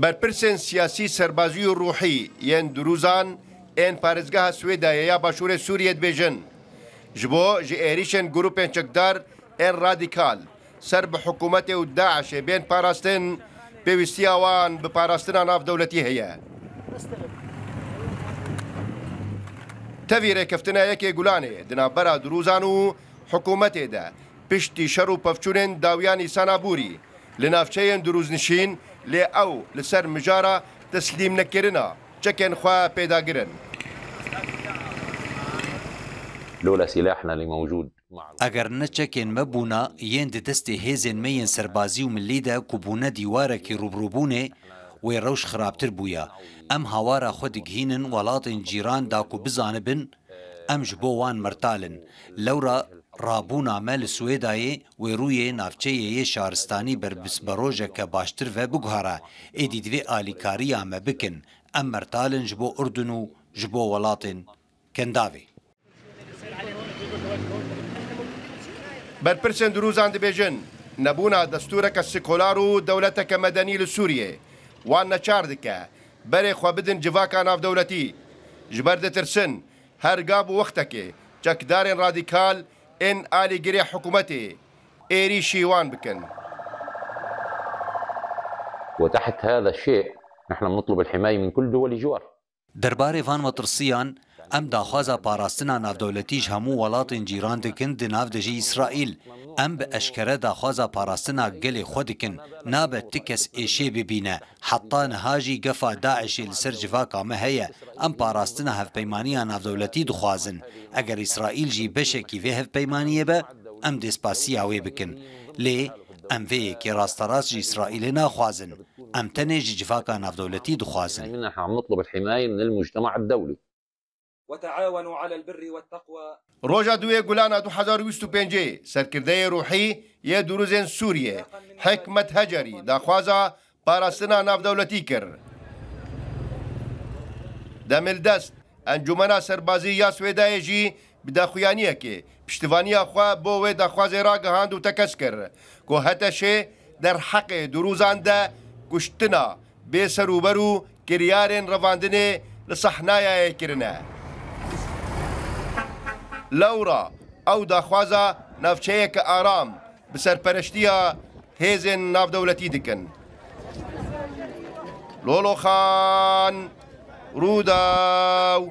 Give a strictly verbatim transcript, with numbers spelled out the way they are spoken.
Berpirsên siyasî, serbazî û ruhî yên Durûzan ên parêzgeha Swêdayê ya Başûrê Sûriyê dibêjin, ji bo ji êrîşên grûpên çekdar ên radîkal ser bi hikûmetê û DAIŞê bên parastin, pêwîstiya wan bi parastina navdewletî heye. Tevî rêkeftina yekê Gulanê di navbera Durûzan û hikûmetê de, piştî şer û pevçûnên dawiya Nîsana borî li navçeyên durûznişîn, lê ew li ser mijara teslîmnekirina çekên xwe pêdagir in. لولا سلاحنا اللي موجود مع Eger ne çekên me bûna yên di destê hêzên me yên serbazî û milî de ku bûne dîwarekî rûbirûbûnê, wê rewş xirabtir bûya. Em hawara xwe digihînin welatên cîran da ku bizanibin em ji bo wan mertal in. Lewra rabûna me li Swêdayê wê rûyê navçeyê yê şaristanî ber bi siberojeke baştir ve biguhera. Êdî divê alîkariya me bikin. Em mertal in ji bo Urdun û ji bo welatên Kendavê. Berpirsên Durûzan dibêjin, nebûna destûreke sekular û dewleteke medenî li Sûriyê wan neçar dike berê xwe bidin civaka navdewletî. Ji ber ditirsin, her ga bi wextekê çekdarên radîkal ên alîgirê hikûmetê êrîşî wan bikin. وتحت هذا الشيء نحن بنطلب الحماية من كل دول الجوار. Derbarê van metirsiyan, em daxwaza parastina navdewletî ji hemû welatên cîran dikin, di nav de jî Îsraîl. Em bi eşkere daxwaza parastina gelê xwe dikin. Nabe ti kes êşê bibîne. Heta niha jî gefa DAIŞê li ser civaka me heye. Em parastina hevpeymaniya navdewletî dixwazin. Eger Îsraîl jî beşekî vê hevpeymaniyê be, em dêspasiya wê bikin. Lê em vê yekê rasterast ji Îsraîlê naxwazin. Em tenê ji civaka navdewletî dixwazin. نحن عم نطلب الحماية من المجتمع الدولي. وتعاونوا على البر والتقوى. Roja duyê Gulana du hezar û bîst û pêncê, serkirdeyê ruhî yê Durûzên Sûriyê, Hikmet Hecerî, daxwaza parastina navdewletî kir. Demildest, Encûmena Serbazî ya Swêdayê jî bi daxuyaniyekê piştivaniya xwe bo wê daxwazê ragihand û tekez kir ku HTŞê derheqê Durûzan de kuştina bê serûber û kiryarên revandinê li sahnayayê kirine. Lewra ew daxwaza navçeyeke aram bi serpereştiya hêzên navdewletî dikin. Lolo Xan, Rûdaw.